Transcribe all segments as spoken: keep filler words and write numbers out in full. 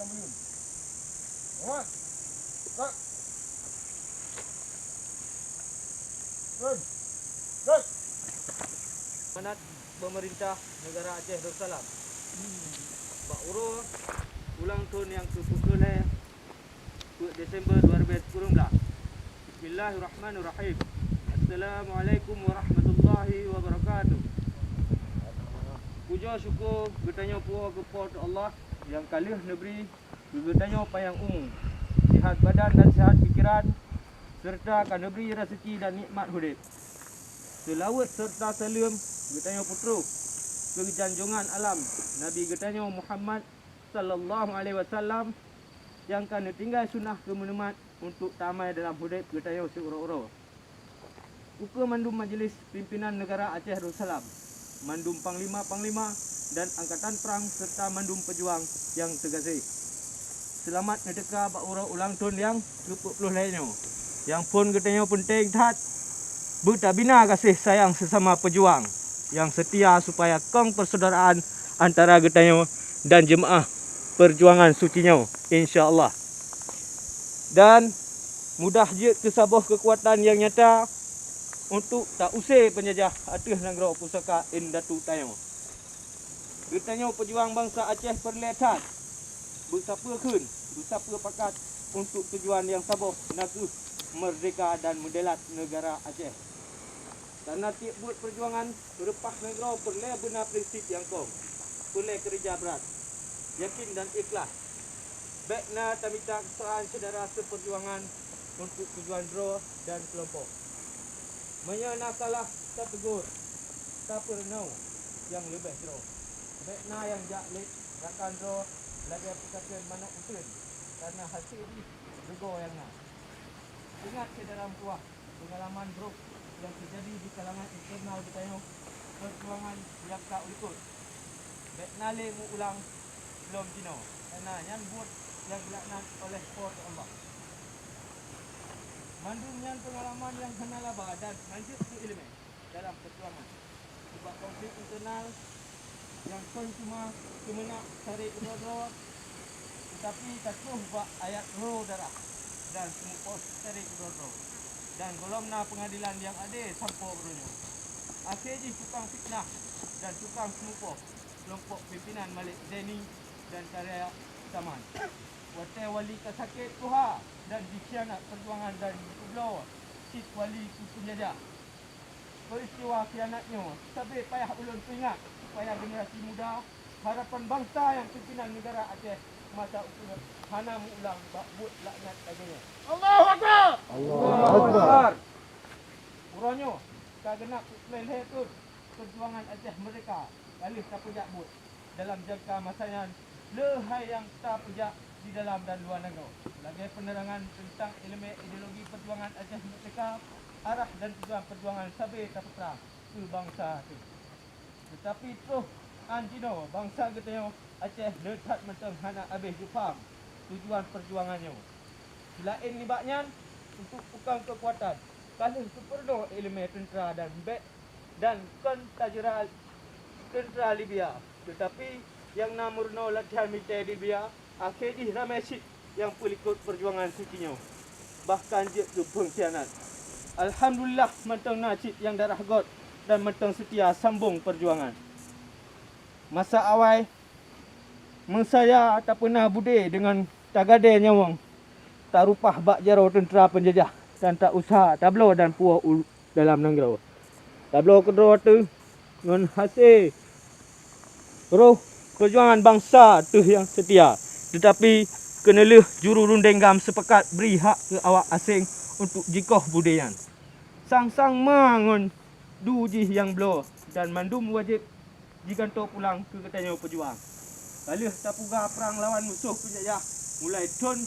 Amanat Pemerintah Negara Aceh Darussalam bak uroe ulang thon nyang keu peuet ploh lhèe peuet Desember dua ribèe sikureueng blah. Bismillahirrahmanirrahim. Assalamualaikum warahmatullahi wabarakatuh. Pujoe syukoe geutanyoe puwoe keu Po teu Allah nyang ka lheueh neubri keu geutanyoe panyang umu, sihat badan dan sihat pikeran, seureuta ka neubri raseuki dan nikmat udép. Seulaweuet seureuta saleuem geutanyoe peutroh keu janjongan alam Nabi geutanyoe Muhammad sallallahu alaihi wasallam nyang ka neutinggai sunnah keu meuneumat untuk tamai dalam udép geutanyoe siuroe-uroe. Ukeue mandum majelis pimpinan negara Aceh Darussalam, mandum panglima-panglima dan angkatan prang seureuta mandum peujuang nyang teugaséh. Seulamat neuteuka bak uroe ulang thon nyang keu peuet ploh lhèe nyoe, nyang phon geutanyoe peunteng that beutabina gaséh sayang seusama peujuang nyang seutia supaya kong persaudaraan antara geutanyoe dan jeumaáh peujuangan suci nyoe, insya Allah. Dan mudah jeuet keu saboh keukuatan nyang nyata untuk ta-use peunjajah ateueh nanggroe pusaka indatu tanyoe. Geutanyoe peujuang bansa Aceh peureulèe that beusapeue kheun, beusapeue pakat untuk tujuan nyang saboh, na kheueh meurdéhka dan meudalat neugara Aceh. Kareuna tiep buet peujuangan reupah nanggroe peureulèe beuna prinsip nyang kong, peureulèe keureuja brat, yakin dan ikhlaih. Bèk na tamita keuseulahan syedara seupeujuangan untuk tujuan droe dan keulompok. Meunyoe na salah, tateugur, tapeureunoe nyang leubeh jroh. Bèk na nyang jak lé rakan droe lagèe peukateuen manok uteuen, kareuna hasé jih rugoe nyang na. Ingat syedara meutuwah, peungalaman brôk nyang teujadi di kalangan internal geutanyoe peujuangan nyang ka u likot. Bèk na lé meu-ulang lom jinoe, kareuna nyan buet nyang geulaknat oleh Po teu Allah. Mandum nyan peungalaman nyang hana laba dan hanjeuet keu iéleumé dalam peujuangan. Sabab konflik internal nyang kon cuma teumeunak sabe keudroe-droe, teutapi tatroh bak ayat roh darah dan seumupoh sabe keudroe-droe. Dan gohlom na peungadilan nyang ade sampoe uroe nyoe. Akhé jih tukang fitnah dan tukang seumupoh keulompok pimpinan Malek Zaini dan Karya Saman. Watèe wali ka sakét tuha dan jikhianat peujuangan dan jikeubloe cit wali keu peunjajah. Peuristiwa khianat nyoe sabe payah ulôn peuingat supaya generasi muda harapan bansa nyang pimpinan neugara Aceh masa ukeue hana meu-ulang bak buet laknat lagèe nyoe. Allahu Akbar! Allahu Akbar! Uroe nyoe ka geunab peuet ploh lhèe thon peujuangan Aceh Meurdéhka ka lheueh tapeujak buet. Dalam jangka masa nyan, le hai nyang tapeujak di dalam dan luwa nanggroe, lagèe peunerangan teuntang iéleumé ideologi peujuangan Aceh Meurdéhka, arah dan tujuan peujuangan sabe tapeutrang keu bansa teuh. Teutapi troh án jinoe bansa geutanyoe Aceh le that mantong hana habéh geupaham tujuan peujuangan nyoe. Seulaén nibak nyan, untuk peukong keukuatan, ka lheueh teupeureunoe iéleumé teuntra dan bèk dan kon tajeura teuntra Libya, teutapi nyang na meurunoe latihan militè di Libya, akhé jih ramé cit nyang peulikot peujuangan suci nyoe, bahkan jeuet keu peungkhianat. Alhamdulillah, mantong na cit nyang darah göt dan mantong seutia sambong peujuangan. Masa awai, meusaya tapeuna budé deungon tagadée nyawöng, tarupah bak jaroe teuntra peunjajah dan ta-useuha tabloe dan puwoe u dalam nanggroe. Tabloe keudroe teuh ngon hasé roh peujuangan bansa teuh nyang seutia, teutapi keuneulheueh juru rundeng GAM seupakat bri hak keu awak aséng untuk jikoh budé nyan. Sang-sang ma ngon du jih nyang bloe dan mandum wajéb jigantoe pulang keu geutanyoe peujuang. Ka lheueh tapuga prang lawan musoh peunjajah mulai thon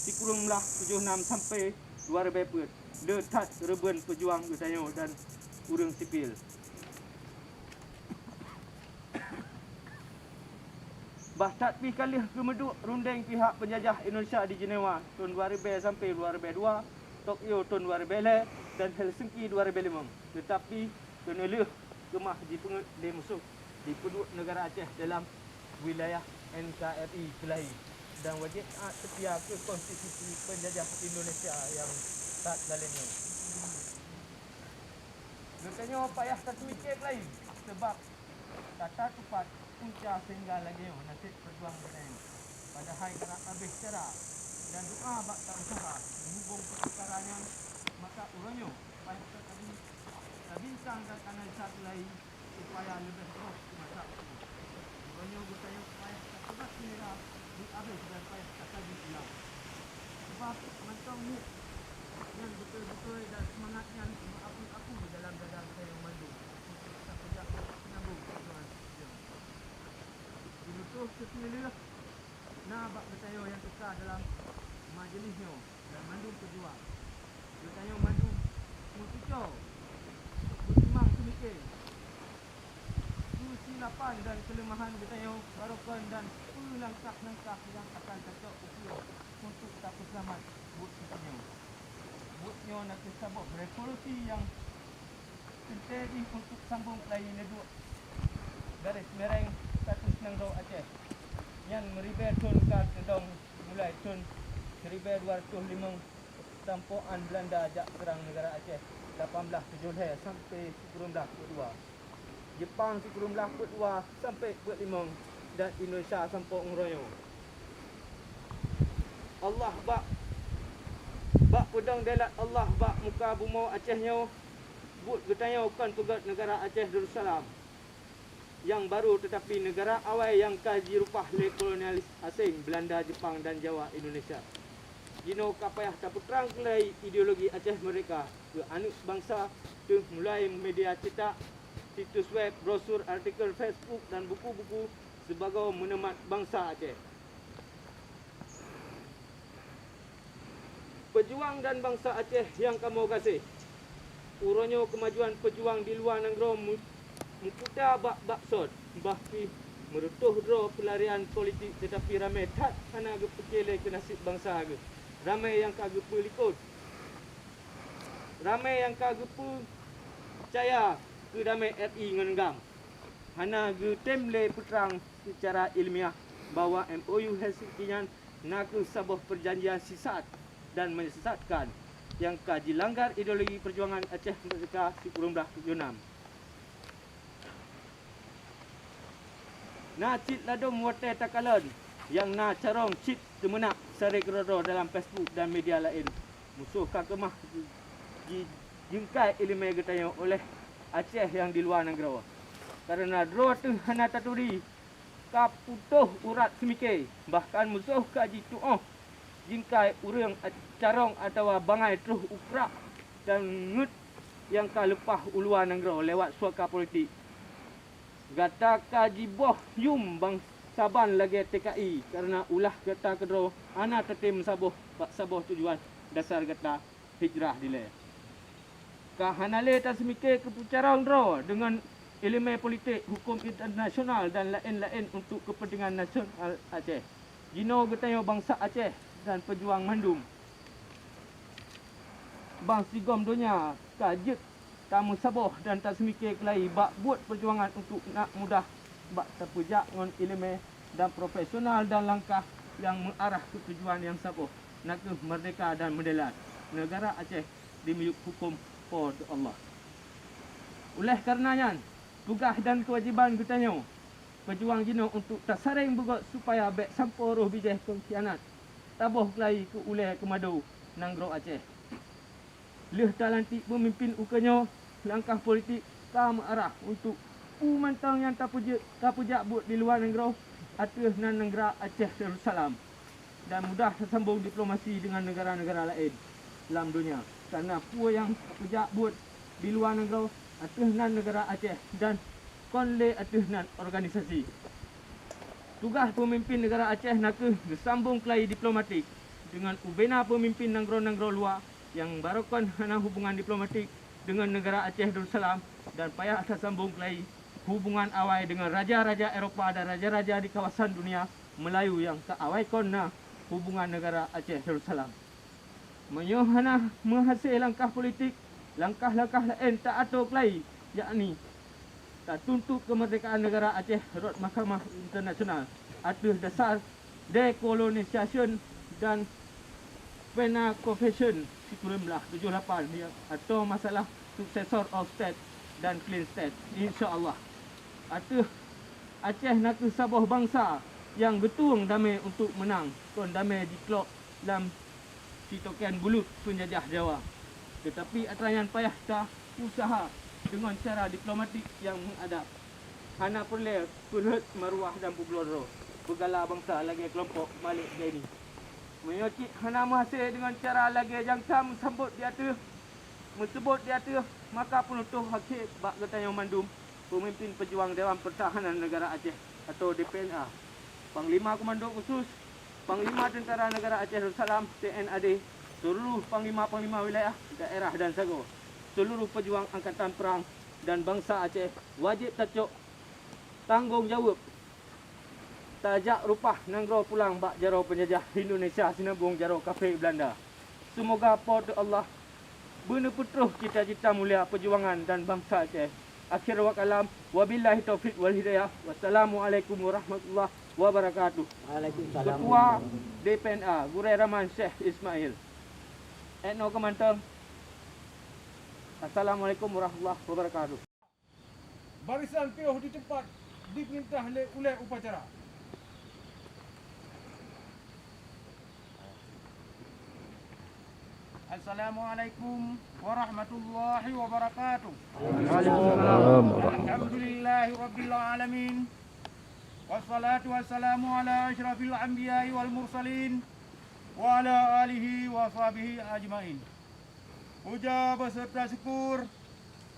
sikureueng blah tujoh nam sampoe dua ribèe peuet, le that reubeueng peujuang geutanyoe dan ureuëng sipil. Bah that pih ka lheueh geumeuduek rundeng pihak peunjajah Indonesia di Jenewa thon dua ribèe sampoe dua ribèe dua, Tokyo thon dua ribèe lhèe, dan Helsinki dua ribèe limöng. Teutapi keuneulheueh keumah jipeungeuet lé musoh, jipeuduek neugara Aceh dalam wilayah N K R I Keulayi dan wajéb taát seutia keu konstitusi peunjajah Indonesia nyang that lalén nyoe. Geutanyoe payah taseumiké keulayi, sabab ka tatupat punca sehingga lagée nyoe naseb peujuang geutanyoe. Padahai karab habéh cara dan doa bak ta useuha meuhubong peukara nyan, maka uroe nyoe payah teuka tabincang dan analisa keulayi supaya leubeh roh masa uroe nyoe geutanyoe payah tapeugah syedara beuet habéh dan payah takaji ulang. Sabab mantong niet nyan beutôi-beutôi dan seumangat nyan meuapu-apu dalam dada geutanyoe mandum. Tapeujak sinambong peujuangan. Sinutoh seupileue na bak geutanyoe nyang teuka dalam majeulih nyoe dan mandum peujuang. Geutanyoe mandum meututoe beutimang seumiké keusilapan dan keuleumahan geutanyoe barokon dan peue langkah-langkah nyang akan tacok ukeue untuk tapeuseulamat buet geutanyoe. Buet nyoe na kheueh saboh revolusi nyang teuntée jih untuk sambong keulayi neuduek garéh mireng status nanggroe Aceh nyan meuribée thon ka teudong mulai thon siribée dua ratus limong sampoe án Beulanda jak seurang neugara Aceh lapan blaih tujoh lhée sampoe sikureueng blaih peuet dua, Jeupang sikureueng blaih peuet dua sampoe peuet limong, dan Indonesia sampoe uroe nyoe. Allah bak, bak peudong deulat Allah bak muka bumoe Aceh nyoe, buet geutanyoe kon peugét neugara Aceh Darussalam nyang barô, teutapi neugara awai nyang ka jireupah lé kolonialis aséng Beulanda, Jeupang, dan Jawa Indonesia. Jinoe ka payah tapeutrang keulai ideologi Aceh Merdeka keu aneuëk bansa, teuh mulai media cetak, situs web, brosur, artikel Facebook, dan buku-buku sibagoe meuneumat bansa Aceh. Peujuang dan bansa Aceh nyang kamoe gaséh, uroe nyoe keumajuan peujuang di luwa nanggroe meu-, meukuta bak-bak sot, bah pih meureutoh droe peularian politik, teutapi ramé that hana geupeucé lé keu naseb bansa geuh. Ramé nyang ka geupeulikot, ramé nyang ka geupeucaya keu damé R I ngon GAM. Hana geutem lé peutrang seucara ilmiah bahwa M O U Helsinki nyan na kheueh saboh peujanjian sisat dan menyesatkan nyang ka jilanggar ideologi peujuangan Aceh Merdeka sikureueng blaih tujoh nam. Na cit ladôm watée takalon nyang na carông cit teumeunak sabe keudroe-droe dalam Facebook dan media laén. Musoh ka keumah ji-, jingkai iéleumé geutanyoe oleh Aceh nyang di luwa nanggroe. Kareuna droe teuh hana taturi ka putôh urat seumiké, bahkan musoh ka jitu'oh jingkai ureuëng a-, carông atawa bangai troh u krak dan ngeuet nyang ka leupah u luwa nanggroe lewat suaka politik. Gata ka jiboh yum bansaban lagée T K I kareuna ulah gata keudroe hana teutem saboh bak saboh tujuan dasar gata hijrah dilée. Ka hana lé taseumiké keu peucarông droe deungon iéleumé politik, huköm internasional dan laén-laén untuk keupeuntengan nasional Aceh. Jinoe geutanyoe bansa Aceh dan peujuang mandum bansigom donya ka jeuet tameusaboh dan taseumiké keulai bak buet peujuangan untuk nak mudah bak tapeujak ngon iéleumé dan profesional dan langkah nyang meuarah keu tujuan nyang saboh, na kheueh meurdehka dan meudeulat neugara Aceh dimiyueb huköm Po teu Allah. Uléh kareuna nyan, tugaih dan keuwajéban geutanyoe peujuang jinoe untuk tasareng beugét supaya bék sampoe roh bijéh peungkhianat taboh keulai keu ulée keumado nanggroe Aceh. Lheueh talantik peumimpén ukeue nyoe, langkah politik ka meuarah untuk peue mantong nyang tapeujeuet, tapeujak buet di luwa nanggroe ateueh nan neugara Aceh Darussalam, dan mudah tasambong diplomasi deungon neugara-neugara laén lam donya. Kareuna peue nyang tapeujak buet di luwa nanggroe ateueh nan neugara Aceh dan kon lé ateueh nan organisasi. Tugaih peumimpén neugara Aceh na kheueh geusambong keulai diplomatik deungon ubena peumimpén nanggroe-nanggroe luwa nyang barokon hana hubungan diplomatik deungon neugara Aceh Darussalam, dan payah tasambong keulai hubungan awai deungon raja-raja Eropa dan raja-raja di kawasan dunia Meulayu nyang ka awai kon na hubungan neugara Aceh Darussalam. Meunyoe hana meuhasé langkah politik, langkah-langkah laén ta-ato keulai, yakni tatuntut keumeurdehkaan neugara Aceh rot mahkamah internasional ateueh dasar Decolonization dan Panafricanisation sikureueng blaih tujoh lapan, ya, atau masalah successor of state dan clean state, insya Allah. Ateueh Aceh nakeuh saboh bansa nyang geutueng damé untuk meunang, kon damé jiklok lam sitoken buleut peunjajah Jawa. Teutapi atra nyan payah ta-usaha deungon cara diplomatik nyang meuadab. Hana peureulée peurhot maruah dan peubloe droe beugala bansa lagée keulompok Malik Zaini. Meunyoe cit hana meuhasé deungon cara lagée nyang ka meusambot di ateueh, meuseubot di ateueh, maka peunutoh akhé bak geutanyoe mandum, peumimpén peujuang Dewan Peurtahanan Neugara Aceh atau D P N A, Panglima Komando Khusus, Panglima Tentara Neugara Aceh Darussalam, T N A D, seuluruh panglima-panglima wilayah, daerah dan sagoe, seuluruh peujuang angkatan prang dan bansa Aceh wajéb tacok tanggong jaweueb. Tajak reupah nanggroe pulang bak jaroe peunjajah Indonesia sineubong jaroe kafé Beulanda. Seumoga Po teu Allah beuneupeutroh cita-cita mulia peujuangan dan bansa Aceh. Akhirul kalam, wabillahi taufiq wal hidayah. Wassalamualaikum warahmatullahi wabarakatuh. Waalaikumsalam. Ketua D P N A, Gurée Rahman Syekh Ismail. Etno Keumantong. Assalamualaikum warahmatullahi wabarakatuh. Barisan piôh di teumpat dipeurintah lé ulée upacara. Assalamualaikum warahmatullahi wabarakatuh. Waalaikumsalam. Alhamdulillahi rabbil alamin. Wassalatu wassalamu ala asyrafil anbiya'i wal mursalin wa ala alihi wa sahbihi ajmain. Puja beserta syukur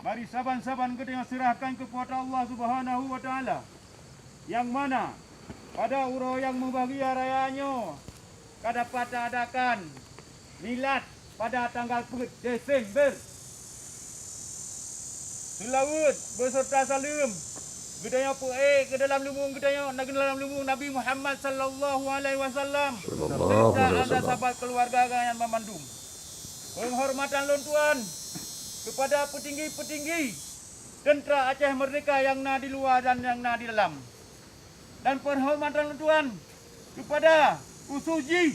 mari saban-saban geutanyoe seurahkan keu Po teu Allah Subhanahu wa Taala, nyang mana pada uroe nyang mubahgia raya nyoe ka dapat taadakan milad pada tanggal peuet Desember. Seulaweuet beserta saleuem geutanyoe peuék keu dalam lumbung geutanyoe, na keu dalam lumbung Nabi Muhammad sallallahu alaihi wasallam, serta anda sahabat keuluwarga geutanyoe banmandum. Peunghormatan lôn tuan keupada peutinggi-peutinggi teuntra Aceh Meurdehka nyang na di luwa dan nyang na di dalam. Dan peunghormatan lôn tuan keupada khusos jih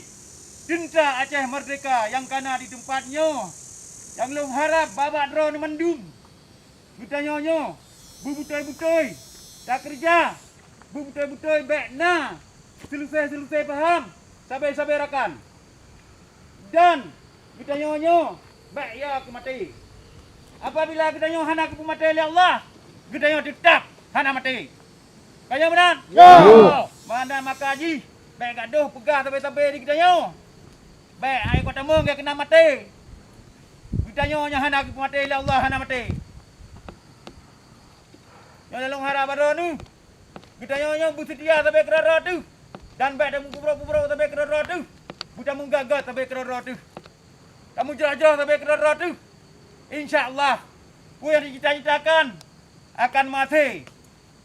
teuntra Aceh Meurdehka nyang ka na di teumpat nyoe, nyang lôn harab bak-bak droeneuh mandum. Geutanyoe nyoe beubeutôi-beutôi takeureuja, beubeutôi-beutôi bék na seulusée-seulusée paham sabe-sabe rakan. Dan geutanyoe nyoe bék ya keu maté. Apabila geutanyoe hana geupeumaté lé Allah, geutanyoe teutab hana maté. Ka nyoe meunan? Ya. Meunan maka jih bék gadôh peugah sabe-sabe di geutanyoe. Bék hai kutamong nyang keunan maté. Geutanyoe nyang hana geupeumaté lé Allah hana maté. Nyoe lôn harab bak droeneuh, geutanyoe nyoe beuseutia sabe keudroe-droe teuh, dan bék tameupubrok-pubrok sabe keudroe-droe teuh, beutameugöt-göt sabe keudroe-droe teuh, tameujroh-jroh sabe keudroe-droe teuh. Insya Allah, peue nyang tacita-citakan akan maté.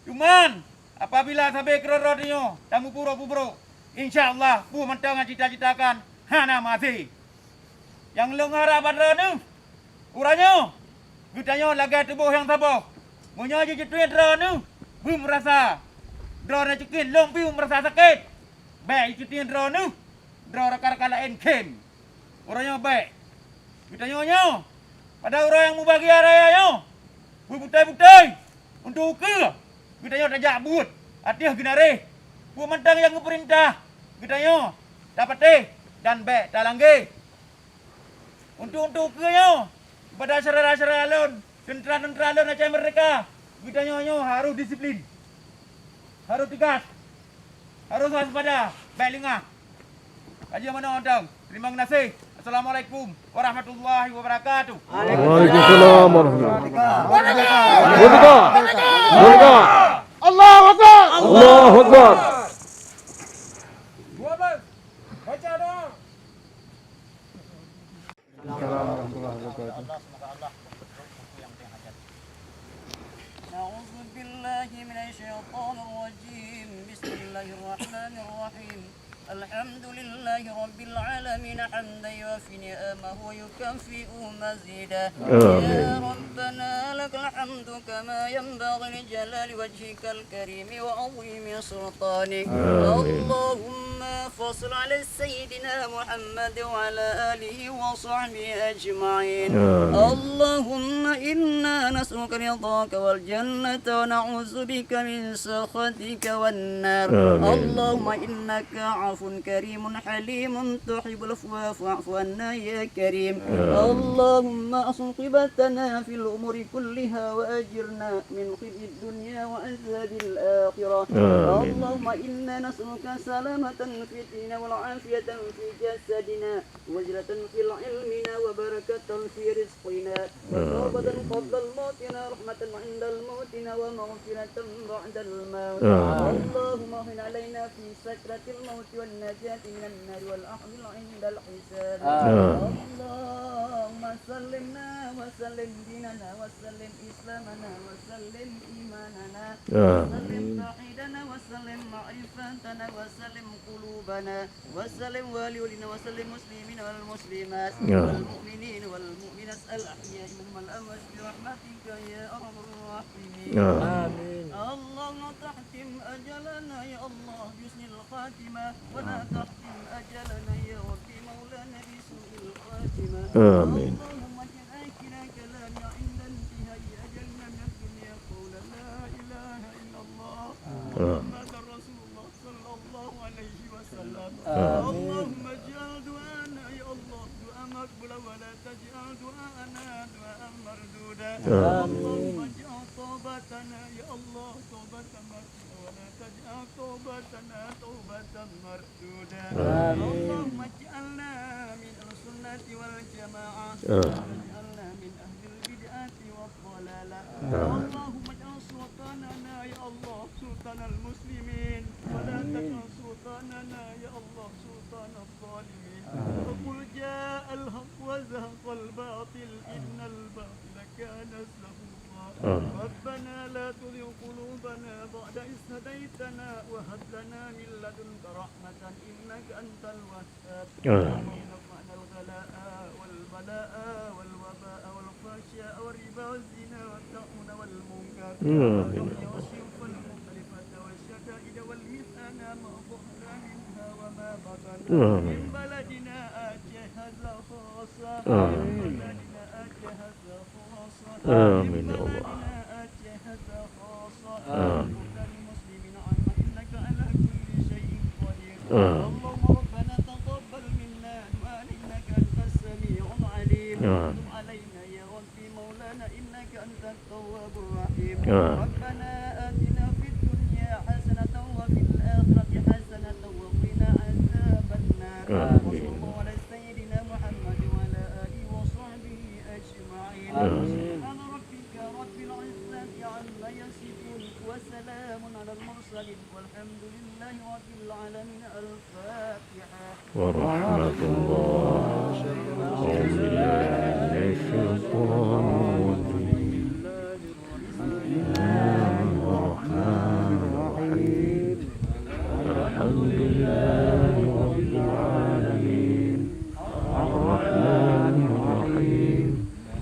Cuman, apabila sabe keudroe-droe tanyoe tameupubrok-pubrok, insya Allah, peue mantong nyang cita-citakan hana maté. Nyang lôn harab bak droeneuh, uroe nyoe, geutanyoe lagée tuboh nyang saboh. Meunyoe jiceutiet droeneuh beumeurasa, droeneuh ceutiet lôn pih beumeurasa sakét, bék jiceutiet droeneuh, droe rakan-rakan laén khem. Uroe nyoe bék. Geutanyoe nyoe, pada uroe nyang mubahgia raya nyoe, beubeutôi-beutôi untuk ukeue geutanyoe tajak buet ateueh geunaréh. Peue mantong nyang geupeurintah geutanyoe tapatéh dan bék talangge. Untuk, untuk ukeue nyoe, pada syedara-syedara lôn, teuntra-teuntra lôn Aceh Meurdehka, geutanyoe nyoe harôh disiplin, harôh teugas, harôh waspada, bék leungah. Ka jeuet meunan mantong. Teurimong gaséh. Assalamualaikum warahmatullahi wabarakatuh. Waalaikumsalam warahmatullahi wabarakatuh. Merdeka! Merdeka! Allahu Akbar! Allahu Akbar! Dua belas. Baca doa. Assalamualaikum warahmatullahi wabarakatuh. أعوذ بالله من الشيطان الرجيم. بسم الله الرحمن الرحيم. الحمد لله رب العالمين، حمدا يوافي نعمه ويكافئ مزيده. آمين. يا ربنا لك الحمد كما ينبغي لجلال وجهك الكريم وعظيم سلطانك. آمين. اللهم فصل على سيدنا محمد وعلى آله وصحبه أجمعين. آمين. اللهم إنا نسألك رضاك والجنة ونعوذ بك من سخطك والنار. آمين. اللهم إنك عفو كريم حليم تحب العفو فاعف عنا يا كريم. آمين. اللهم أحسن عاقبتنا في الأمور كلها وأجرنا من خزي الدنيا وعذاب الآخرة. آمين. اللهم إنا نسألك سلامة في ديننا والعافية في جسدنا وزيادة في علمنا وبركة في رزقنا وتوبة آمين. قبل الموت ورحمة عند الموت ومغفرة بعد الموت. آمين. اللهم هون علينا في سكرة الموت والنجاة من النار والأخذ عند الحساب. آمين. اللهم سلمنا وسلم ديننا وسلم إسلامنا وسلم إيماننا آمين. وسلم توحيدنا وسلم معرفتنا وسلم قلوبنا وسلم والدينا وسلم المسلمين والمسلمات آمين. والمؤمنين والمؤمنات الأحياء منهم والأموات برحمتك يا أرحم الراحمين. آمين. اللهم تختم أجلنا يا الله بحسن الخاتمة ولا تختم أجلنا يا ربي مولانا بسوء الخاتمة. آمين. اللهم اجعل آخر كلامنا عند انتهاء أجلنا من الدنيا قول لا إله إلا الله آمين. محمد رسول الله صلى الله عليه وسلم. آمين. اللهم اجعل دعاءنا يا الله دعاء مقبولا ولا تجعل دعاءنا دعاء مردودا. آمين. اللهم اجعل توبتنا يا الله توبة مقبولة ولا تجعل توبتنا توبة مردودة. آمين. اللهم اجعلنا من أهل السنة والجماعة. آمين. واجعلنا من أهل البدعة والضلالة. آمين. اللهم اجعل سلطاننا يا الله سلطان المسلمين ولا تجعل سلطاننا يا الله سلطان الظالمين. آمين. وقل جاء الحق وزهق الباطل إن الباطل كان زهوقا. آمين. ربنا لا تزغ قلوبنا بعد إذ هديتنا وهب لنا من لدنك رحمة إنك أنت الوهاب. آمين. اللهم ارفعنا الغلاء والبلاء والوباء والفحشاء والربا والزنا والطاعون والمنكر آمين. والبغي والشرك والمختلفة والشدائد والمحن ما ظهر منها وما بطن آمين. من بلدنا آتشيه هذا خاصة آمين. من بلدنا آتشيه هذا خاصة آمين من يا الله. بلدنا آتشيه هذا خاصة آمين. وكل المسلمين عامة إنك على كل شيء قدير آمين. اللهم ربنا تقبل منا دعاءنا إنك أنت السميع العليم آمين. وتب علينا يا ربي مولانا إنك أنت التواب الرحيم. آمين. ربنا آتنا في الدنيا حسنة وفي الآخرة حسنة وقنا عذاب النار. آمين. وصلى الله على سيدنا محمد وعلى آله وصحبه أجمعين. آمين. سبحان ربك رب العزة عما يصفون وسلام على المرسلين والحمد لله رب العالمين. الفاتحة. ورحمة الله. أعوذ بالله من الشيطان الرجيم. بسم الله الرحمن الرحيم. الحمد لله رب العالمين. الرحمن الرحيم.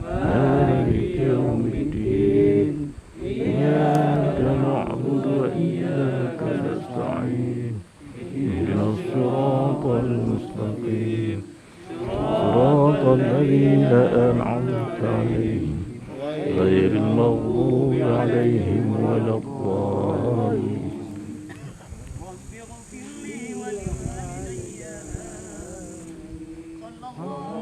مالك يوم الدين. إياك نعبد وإياك نستعين. اهدنا الصراط المستقيم. صراط الذين أنعمت عليهم. غير المغضوب عليهم ولا الضالين. رب اغفر لي ولوالدي. صلى الله